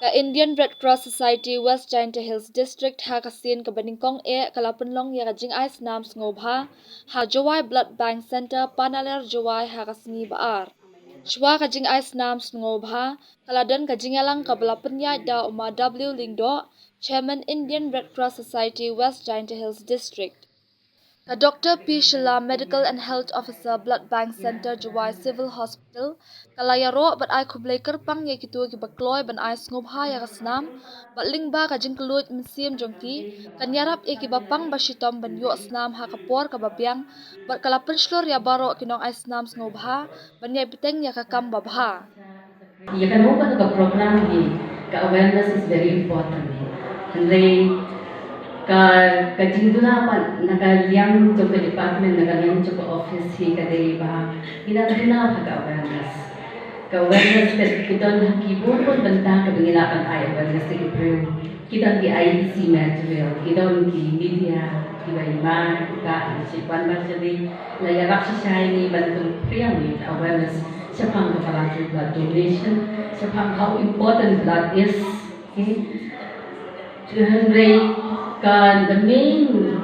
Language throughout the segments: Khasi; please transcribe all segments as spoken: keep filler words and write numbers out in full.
Ka Indian Red Cross Society West Jaintia Hills District ha ka sien kaba nyngkong eh ka la pynlong ïa ka jingai snam sngewbha ha Jowai Blood Bank Center, Panaler Jowai ha ka sngi ba ar. Shuwa ka jingai snam sngewbha ka la don ka jingïalang kaba la pynïaid da u Ma W Lyngdoh, Chairman Indian Red Cross Society West Jaintia Hills District. Ka Doctor P Shylla, Medical and Health Officer, Blood Bank Center, Jowai Civil Hospital, ka la ïaroh bad ai khublei kyrpang ïa kito kiba kloi ban ai sngewbha ïa ka snam bad lyngba ka jingkylluid mynsiem jong ki kan ïarap ïa kiba pang ba shitom ban ïoh snam ha ka por kaba biang, bad ka la pynshlur ïa baroh ki nongai snam sngewbha ban ïai bteng ïa ka kam babha. Ïa kano kano ka program hi, ka awareness is very important. Hynrei ka, ka jingduna pat na ka liang jong ka department, na ka liang jong ka office hi ka dei ba ngi dang duna ha ka awareness. Ka awareness ka, ka don ha ki bun bun bynta kaba ngi lah ban ai awareness ïa ki briew. Ki don ki I D C material, ki don ki media, ki bai mar, ki ba, ki wan ba jali, la ïarap shisha ïa ngi ban pynpriang ïa ka awareness shaphang ka voluntary blood donation, shaphang how important blood is. Okay. Hynrei ka, the main,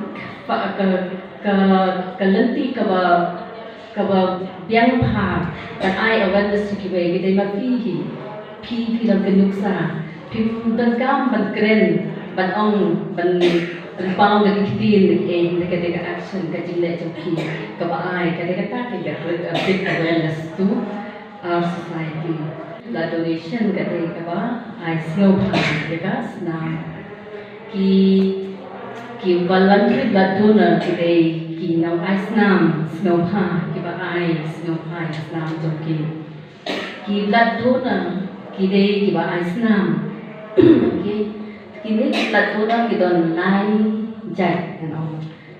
ka, ka, ka, ka lynti kaba, kaba biang bha ban ai awareness sha kiwei ki dei ma phi hi. Phi, phi long ki nuksa. Phim donkam ban kren, ban ong, ban, ban pynpaw da ki ktien, da ki, da ka, da ka action, ka jingleh jong phi kaba ai, ka dei kata ka, ka, ka big awareness to our society. Blood donation ka dei kaba ai sngewbha ïa ka snam. Ki, ki voluntary blood donor ki dei ki nongai snam sngewbha kiba ai sngewbha ïa ka snam jong ki. Ki blood donor ki dei kiba ai snam. Okay. Kine ki blood donor ki don lai jait, you know.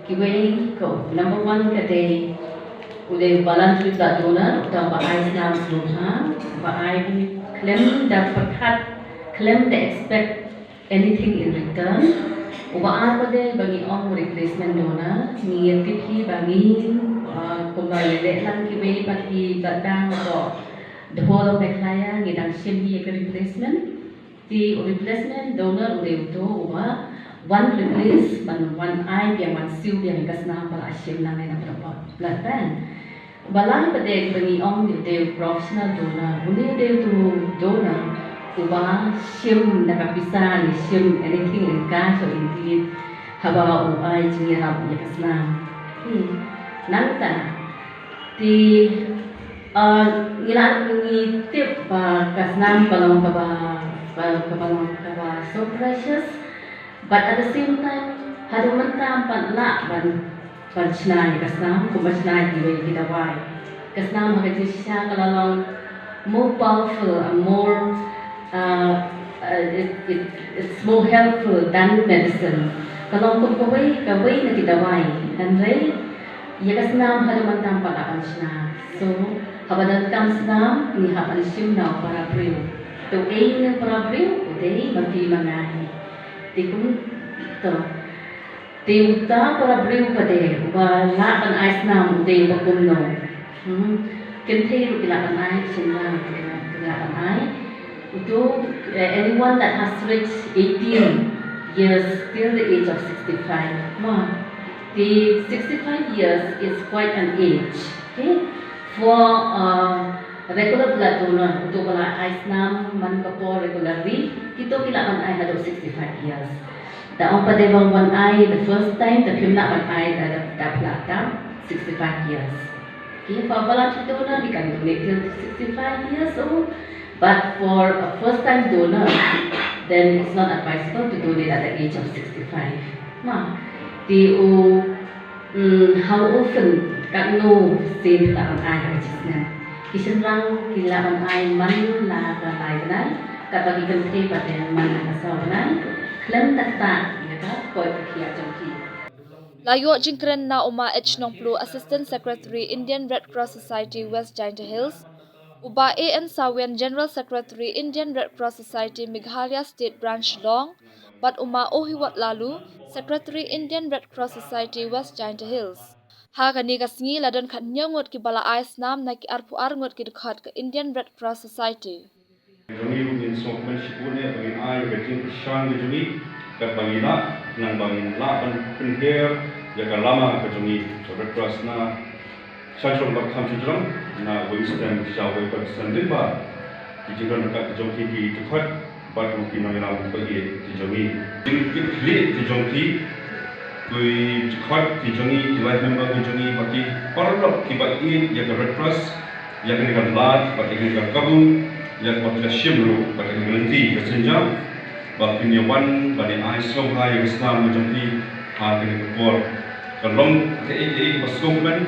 Kiwei ka, number one ka dei u dei voluntary blood donor, uta uba ai snam sngewbha, uba ai khlem da pyrkhat, khlem da expect anything in return. Uba ar pat dei ba ngi ong replacement donor, ngi ïa tip hi ba ngi, ah, kumba ïaleh lang kiwei pat ki blood bank hapoh Dhol, Meghalaya, ngi dang shim hi ïa ka replacement. Te u replacement donor u dei uto uba wan replace, ban wan ai biang, wan siew biang ïa ka snam ba la shim lang na ka blood bank. Ba lai pat dei ba ngi ong u dei u professional donor. Une u dei uto u donor uba shim da ka pisa ne shim anything in cash or in deed haba u ai jingïarap ïa ka snam. Hmm. Nangta te, ah, ngi la, ngi tip ba ka snam ka long kaba, ba, kaba long kaba so precious. But at the same time, haduh mynta ym pat lah ban, ban shna ïa ka snam kumba shna ïa kiwei ki dawai. Ka snam ha ka jingshisha ka la long more powerful and more, uh, uh, it, it, it's more helpful than medicine. Ka long kum kawei, kawei na ki dawai. Hynrei ïa ka snam haduh mynta ym pat lah ban shna. So haba donkam snam ngi hap ban shim na u para briew. Te uei une u para briew? U dei ma phi ma nga hi. Te kumto. Te uta u para briew pat de uba lah ban ai snam u dei uba kumno? Hmm. Kynthei ruh ki lah ban ai, shynrang ruh ki lah ban ai. Uto, eh, anyone that has reached eighteen years till the age of sixty-five. Ma, the sixty-five years is quite an age. Okay? For, uh, regular blood donor, uto ba la ai snam man ka por regularly, kito ki lah ban ai haduh sixty-five years. Da ong pat de ba wan ai the first time, te phim lah ban ai da, da, da phi lah tam sixty-five years. Okay, for voluntary donor, we can donate till sixty-five years old, but for a first time donor, then it's not advisable to donate at the age of sixty-five. Ma, te u, mm, how often, katno sien phi lah ban ai ha ka snem? Ki shynrang ki lah ban ai man la ka lai bnai, katba ki kynthei pat de man la ka saw bnai, khlem da ktah ïa ka koit ka khiah jong ki. La ïoh jingkren na u Ma H Nongplu, Assistant Secretary, Indian Red Cross Society, West Jaintia Hills, u Bah A N Sawian, General Secretary, Indian Red Cross Society, Meghalaya State Branch, Shillong, bad u Ma Ohiwot Laloo, Secretary, Indian Red Cross Society, West Jaintia Hills. Ha kane ka sngi la don khathynñiew ngut kiba la ai snam na ki arphew ar ngut ki dkhot ka Indian Red Cross Society. Jong ngi ruh ngin sngewkmen shibun ïa ka jingkyrshan ka jong ngi, katba ngi lah, nang ba ngin lah ban pynher ïa ka lama ka jong ngi, ka Red Cross na Sha jrong bad kham sha jrong, na wei snem sha wei pat snem lyngba ki jingdon ryngkat ki jong ki, ki dkhot bad ruh ki nongïalam kiba ïeit ki jong ngi. Ki kyrkieh ki jong ki, ki dkhot ki jong ngi, ki life member ki jong ngi, bad ki paralok kiba ïeit ïa ka Red Cross, ïa kane ka lad bad ïa kane ka kabu, ïa kaba ki la shim ruh bad ïa kane ka lynti ka sienjam, ba kin ïa wan ban ïa ai sngewbha ïa ka snam ka jong ki ha kane ka por. Ka long kaei kaei kaba sngewkmen,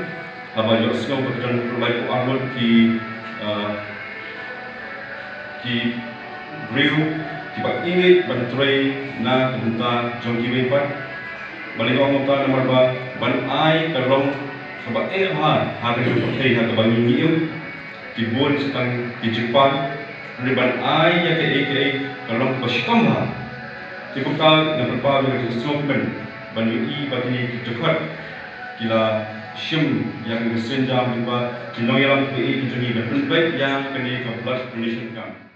haba ïohsngew ba ka don pynlait arngut ki, ah, ki briew kiba ïeit ban trei na ka bynta jong kiwei pat. Balei nga ong kumta? Namar ba ban ai ka long kaba eh bha ha ka jingpyrthei ha kaba ngi im. Ki bun sa tang ki jingpang, hynrei ban ai ïa kaei kaei ka long kaba shitom bha. Te kumta nga pynpaw ïa ka jingsngewkmen ban ïohi ba kine ki dkhot ki la shim ïa kane ka sienjam lyngba ki nongïalam kiba ïeit ki jong ngi ban pynbeit ïa kane ka blood donation camp.